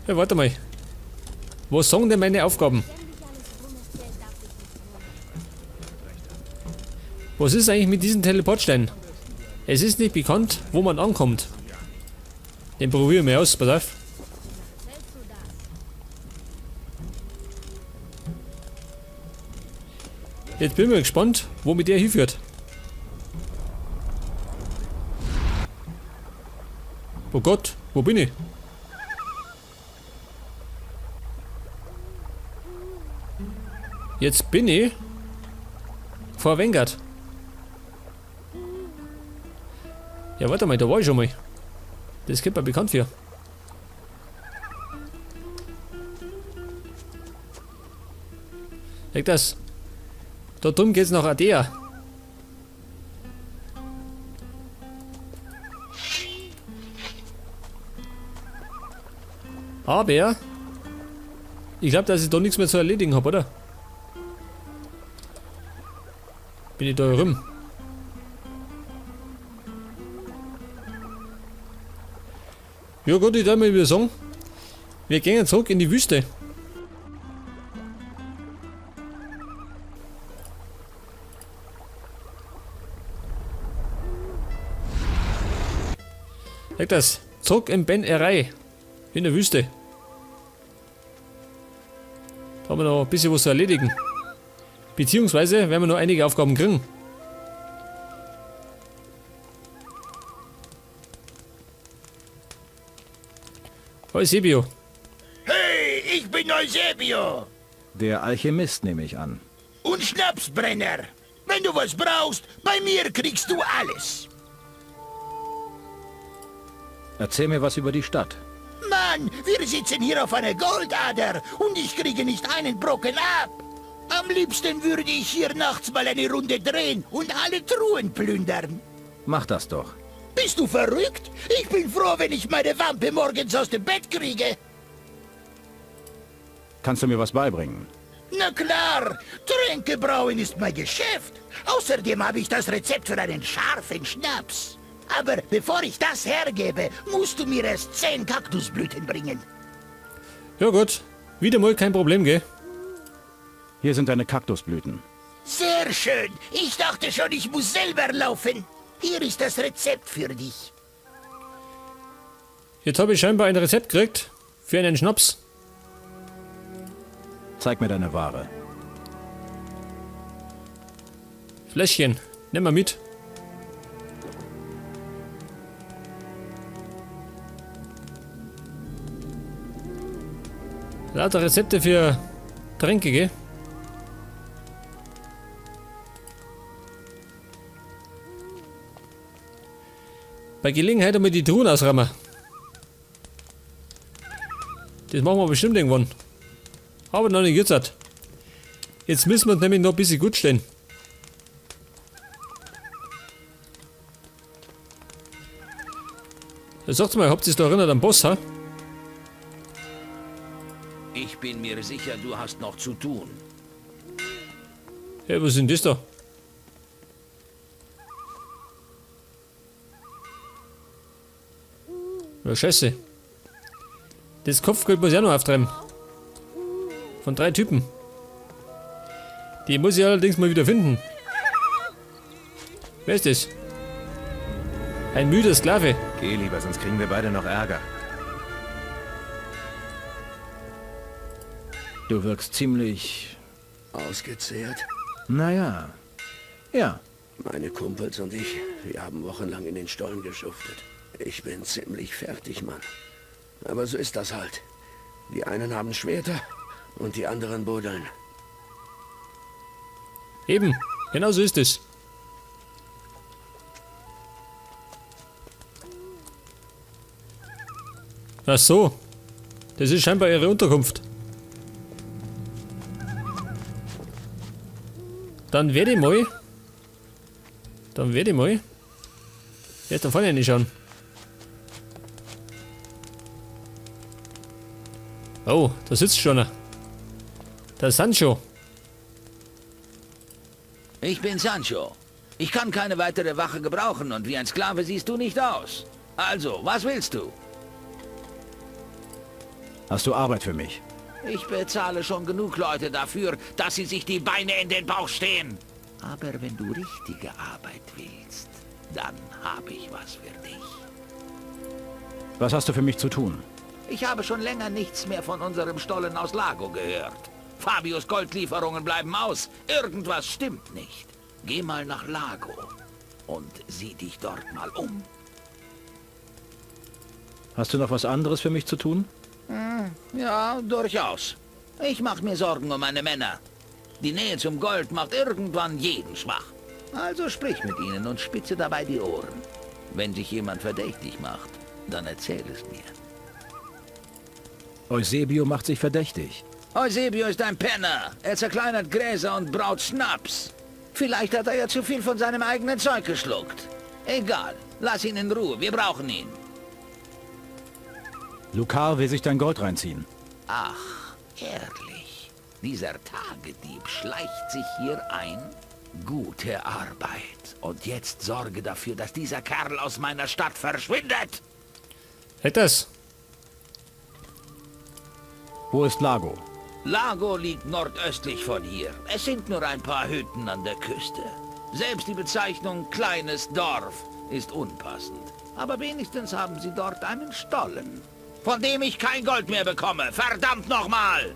Ja, warte mal. Was sagen denn meine Aufgaben? Was ist eigentlich mit diesem Teleportstein? Es ist nicht bekannt, wo man ankommt. Den probieren wir aus, pass auf. Jetzt bin ich mal gespannt, wo mit der hinführt. Oh Gott, wo bin ich? Jetzt bin ich vor Vengard. Ja, warte mal, da war ich schon mal. Das kommt mir bekannt für. Sag das. Da drüben geht's nach Ardea. Aber ich glaube, dass ich da nichts mehr zu erledigen habe, oder? Bin ich da rum? Ja gut, ich darf mal wieder sagen, wir gehen zurück in die Wüste. Sag das, zurück in Ben Erei, in der Wüste. Da haben wir noch ein bisschen was zu erledigen. Beziehungsweise werden wir noch einige Aufgaben kriegen. Eusebio. Hey, ich bin Eusebio. Der Alchemist nehme ich an. Und Schnapsbrenner. Wenn du was brauchst, bei mir kriegst du alles. Erzähl mir was über die Stadt. Mann, wir sitzen hier auf einer Goldader und ich kriege nicht einen Brocken ab. Am liebsten würde ich hier nachts mal eine Runde drehen und alle Truhen plündern. Mach das doch. Bist du verrückt? Ich bin froh, wenn ich meine Wampe morgens aus dem Bett kriege. Kannst du mir was beibringen? Na klar, Tränke brauen ist mein Geschäft. Außerdem habe ich das Rezept für einen scharfen Schnaps. Aber bevor ich das hergebe, musst du mir erst 10 Kaktusblüten bringen. Ja gut, wieder mal kein Problem, gell? Hier sind deine Kaktusblüten. Sehr schön. Ich dachte schon, ich muss selber laufen. Hier ist das Rezept für dich. Jetzt habe ich scheinbar ein Rezept gekriegt für einen Schnaps. Zeig mir deine Ware. Fläschchen, nimm mal mit. Lauter Rezepte für Tränke, gell? Bei Gelegenheit einmal die Truhen ausräumen. Das machen wir bestimmt irgendwann. Aber noch nicht jetzt. Jetzt müssen wir uns nämlich noch ein bisschen gut stellen. Ja, sagt's mal, habt ihr da erinnert am Boss, ha? Ich bin mir sicher, du hast noch zu tun. Ja, was ist denn das da? Ja, scheiße. Das Kopfgeld muss ich auch noch auftreiben. Von 3 Typen. Die muss ich allerdings mal wieder finden. Wer ist das? Ein müder Sklave. Geh lieber, sonst kriegen wir beide noch Ärger. Du wirkst ziemlich... Ausgezehrt? Naja. Ja. Meine Kumpels und ich, wir haben wochenlang in den Stollen geschuftet. Ich bin ziemlich fertig, Mann. Aber so ist das halt. Die einen haben Schwerter und die anderen buddeln. Eben, genau so ist es. Ach so. Das ist scheinbar ihre Unterkunft. Dann werde ich mal. Dann werde ich mal. Jetzt da vorne reinschauen. Oh, da sitzt schon einer. Der Sancho. Ich bin Sancho. Ich kann keine weitere Wache gebrauchen und wie ein Sklave siehst du nicht aus. Also, was willst du? Hast du Arbeit für mich? Ich bezahle schon genug Leute dafür, dass sie sich die Beine in den Bauch stehen. Aber wenn du richtige Arbeit willst, dann habe ich was für dich. Was hast du für mich zu tun? Ich habe schon länger nichts mehr von unserem Stollen aus Lago gehört. Fabius Goldlieferungen bleiben aus. Irgendwas stimmt nicht. Geh mal nach Lago und sieh dich dort mal um. Hast du noch was anderes für mich zu tun? Ja, durchaus. Ich mache mir Sorgen um meine Männer. Die Nähe zum Gold macht irgendwann jeden schwach. Also sprich mit ihnen und spitze dabei die Ohren. Wenn sich jemand verdächtig macht, dann erzähl es mir. Eusebio macht sich verdächtig. Eusebio ist ein Penner. Er zerkleinert Gräser und braut Schnaps. Vielleicht hat er ja zu viel von seinem eigenen Zeug geschluckt. Egal, lass ihn in Ruhe, wir brauchen ihn. Lukar will sich dein Gold reinziehen. Ach, ehrlich. Dieser Tagedieb schleicht sich hier ein? Gute Arbeit. Und jetzt sorge dafür, dass dieser Kerl aus meiner Stadt verschwindet. Hätt das. Wo ist Lago? Lago liegt nordöstlich von hier. Es sind nur ein paar Hütten an der Küste. Selbst die Bezeichnung kleines Dorf ist unpassend. Aber wenigstens haben sie dort einen Stollen, von dem ich kein Gold mehr bekomme. Verdammt nochmal!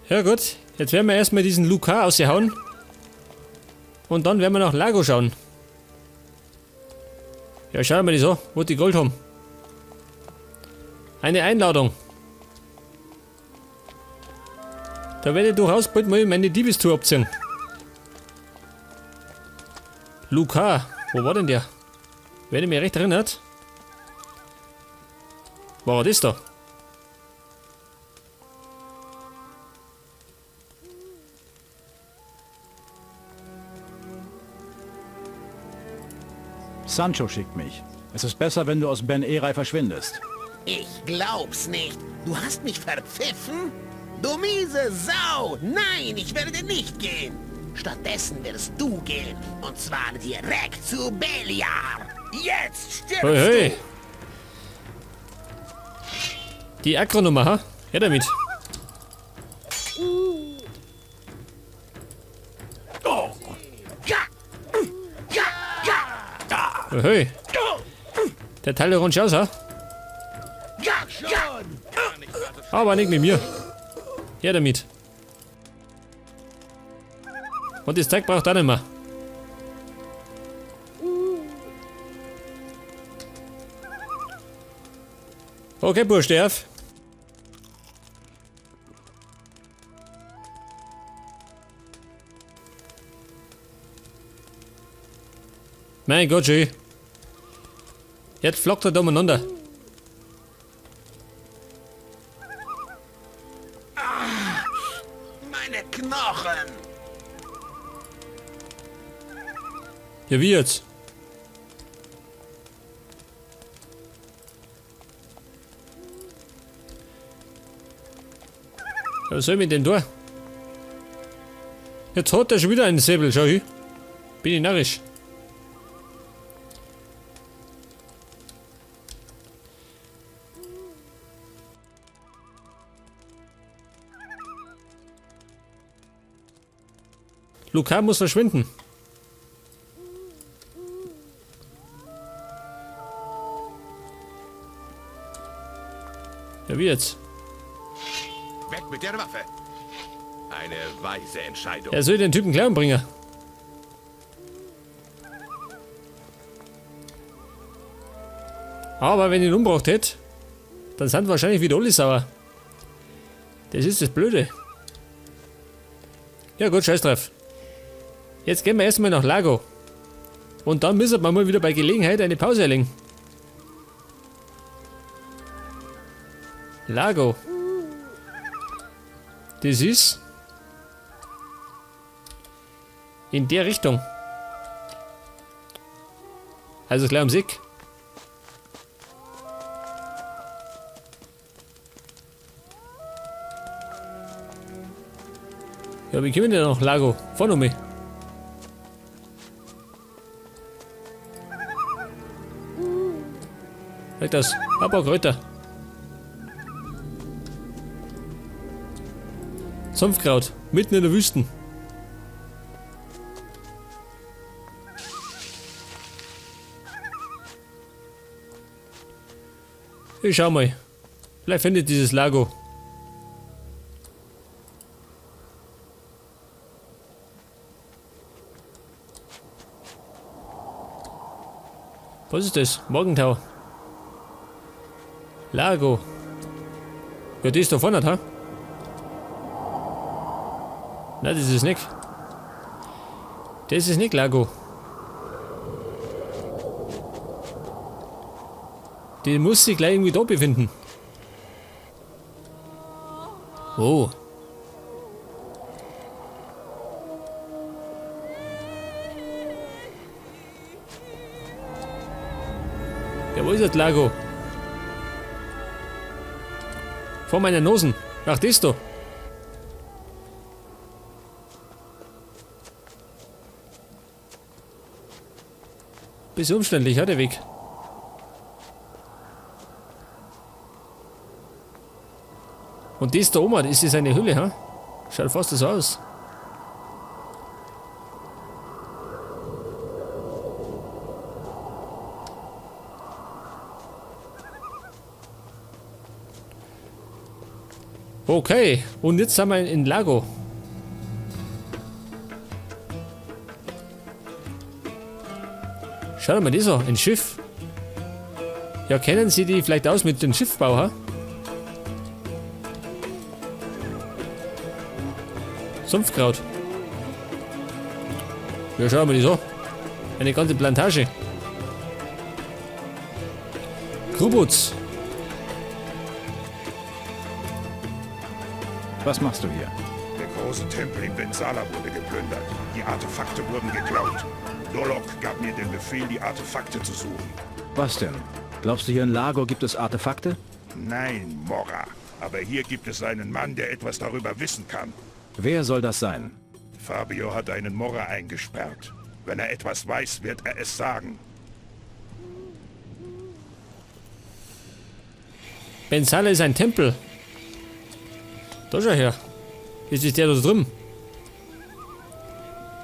Ja gut, jetzt werden wir erstmal diesen Luca ausgehauen. Und dann werden wir nach Lago schauen. Ja, schauen wir das an, wo die Gold haben. Eine Einladung. Da werde ich durchaus bald mal meine Diebestour abziehen. Luca, wo war denn der? Wenn ich mich recht erinnert. War das da? Sancho schickt mich. Es ist besser, wenn du aus Ben Erai verschwindest. Ich glaub's nicht. Du hast mich verpfiffen? Du miese Sau! Nein, ich werde nicht gehen. Stattdessen wirst du gehen. Und zwar direkt zu Beliar. Jetzt stirbst Hey, hey. du! Die Akronummer, ha? Her damit. Ja! Ja! Ja! Hey, hey. Der Teil der rund aus, ha? Ja! Ja! Aber nicht mit mir. Her damit. Und das Zeug braucht auch nicht mehr. Okay, Bursch, steh auf. Mein Gott, schön. Jetzt flockt er da umeinander. Meine Knochen! Ja, wie jetzt? Ja, was soll ich mit dem tun? Jetzt hat er schon wieder einen Säbel, schau hin. Bin ich narrisch. Luca muss verschwinden. Ja, wie jetzt? Weg mit der Waffe. Eine weise Entscheidung. Er soll den Typen gleich umbringen. Aber wenn ich ihn umgebracht hätte, dann sind wahrscheinlich wieder alle sauer. Das ist das Blöde. Ja gut, scheiß drauf. Jetzt gehen wir erstmal nach Lago. Und dann müssen wir mal wieder bei Gelegenheit eine Pause erlegen. Lago. Das ist in der Richtung. Also gleich ums Eck. Ja, wie kommen wir denn nach Lago? Fahr noch mal. Vielleicht das. Ein paar Kräuter. Sumpfkraut. Mitten in der Wüsten. Ich schau mal. Vielleicht findet dieses Lago. Was ist das? Morgentau. Lago. Ja, die ist da vorne, ha? Nein, das ist nicht. Das ist nicht Lago. Die muss sich gleich irgendwie da befinden. Oh. Ja, wo ist das Lago? Vor meiner Nosen. Ach, das da. Bisschen umständlich, hat der Weg. Und das da oben, das ist eine Hülle, ha? Schaut fast so aus. Okay, und jetzt sind wir in Lago. Schau dir mal das an, ein Schiff. Ja, kennen Sie die vielleicht aus mit dem Schiffbau, ha? Sumpfkraut. Ja, schau mal das an. Eine ganze Plantage. Krubutz. Was machst du hier? Der große Tempel in Bensala wurde geplündert. Die Artefakte wurden geklaut. Dolok gab mir den Befehl, die Artefakte zu suchen. Was denn? Glaubst du, hier in Lago gibt es Artefakte? Nein, Morra. Aber hier gibt es einen Mann, der etwas darüber wissen kann. Wer soll das sein? Fabio hat einen Morra eingesperrt. Wenn er etwas weiß, wird er es sagen. Bensala ist ein Tempel. Da schau her. Jetzt ist der da drüben.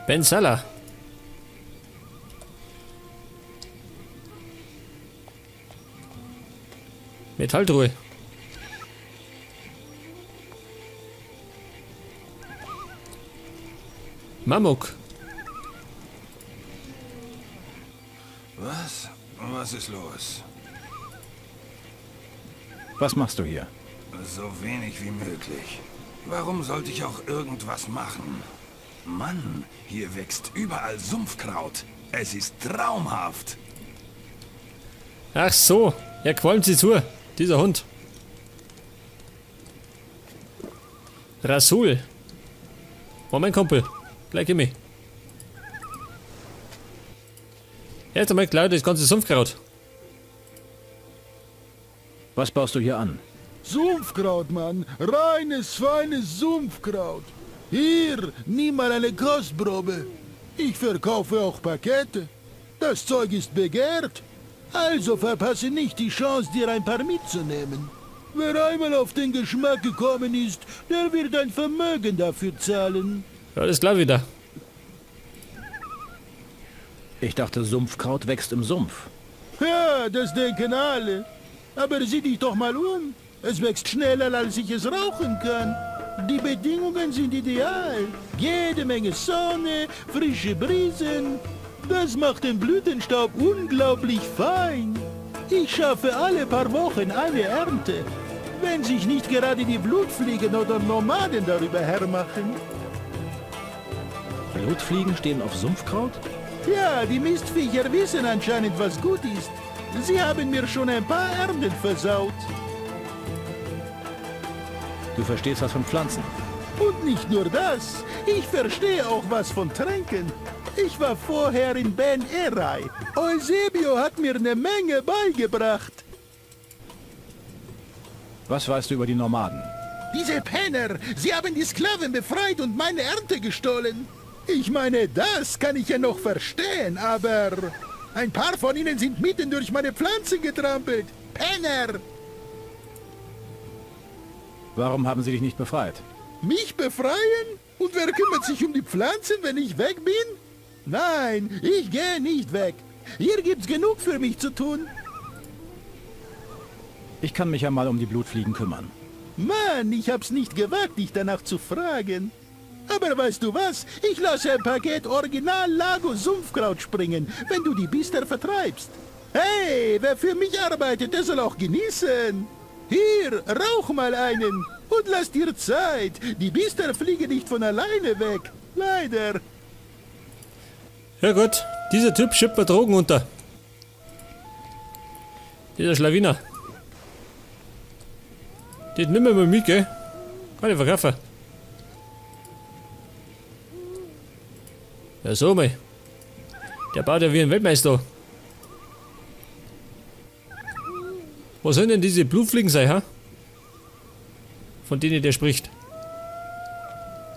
Bensala. Metalltruhe. Mamuk. Was? Was ist los? Was machst du hier? So wenig wie möglich. Warum sollte ich auch irgendwas machen? Mann, hier wächst überall Sumpfkraut. Es ist traumhaft. Ach so, er qualmt sie zu, dieser Hund. Rasul. Moment, Kumpel. Gleich komm ich. Erst einmal gleich das ganze Sumpfkraut. Was baust du hier an? Sumpfkraut, Mann. Reines, feines Sumpfkraut. Hier, nimm mal eine Kostprobe. Ich verkaufe auch Pakete. Das Zeug ist begehrt. Also verpasse nicht die Chance, dir ein paar mitzunehmen. Wer einmal auf den Geschmack gekommen ist, der wird ein Vermögen dafür zahlen. Ja, das glaube ich wieder. Ich dachte, Sumpfkraut wächst im Sumpf. Ja, das denken alle. Aber sieh dich doch mal um. Es wächst schneller, als ich es rauchen kann. Die Bedingungen sind ideal. Jede Menge Sonne, frische Brisen. Das macht den Blütenstaub unglaublich fein. Ich schaffe alle paar Wochen eine Ernte. Wenn sich nicht gerade die Blutfliegen oder Nomaden darüber hermachen. Blutfliegen stehen auf Sumpfkraut? Ja, die Mistviecher wissen anscheinend, was gut ist. Sie haben mir schon ein paar Ernten versaut. Du verstehst was von Pflanzen. Und nicht nur das, ich verstehe auch was von Tränken. Ich war vorher in Ben Erai. Eusebio hat mir eine Menge beigebracht. Was weißt du über die Nomaden? Diese Penner, sie haben die Sklaven befreit und meine Ernte gestohlen. Ich meine, das kann ich ja noch verstehen, aber... Ein paar von ihnen sind mitten durch meine Pflanzen getrampelt. Penner! Warum haben sie dich nicht befreit? Mich befreien? Und wer kümmert sich um die Pflanzen, wenn ich weg bin? Nein, ich gehe nicht weg. Hier gibt's genug für mich zu tun. Ich kann mich ja mal um die Blutfliegen kümmern. Mann, ich hab's nicht gewagt, dich danach zu fragen. Aber weißt du was? Ich lasse ein Paket Original Lago Sumpfkraut springen, wenn du die Biester vertreibst. Hey, wer für mich arbeitet, der soll auch genießen. Hier, rauch mal einen und lass dir Zeit. Die Biester fliegen nicht von alleine weg. Leider. Ja gut, dieser Typ schiebt mir Drogen unter. Dieser Schlawiner. Den nimm wir mal mit, gell? Kann ich verkaufen. Ja, so mal. Der baut ja wie ein Weltmeister. Wo sollen denn diese Blutfliegen sein, ha? Von denen der spricht.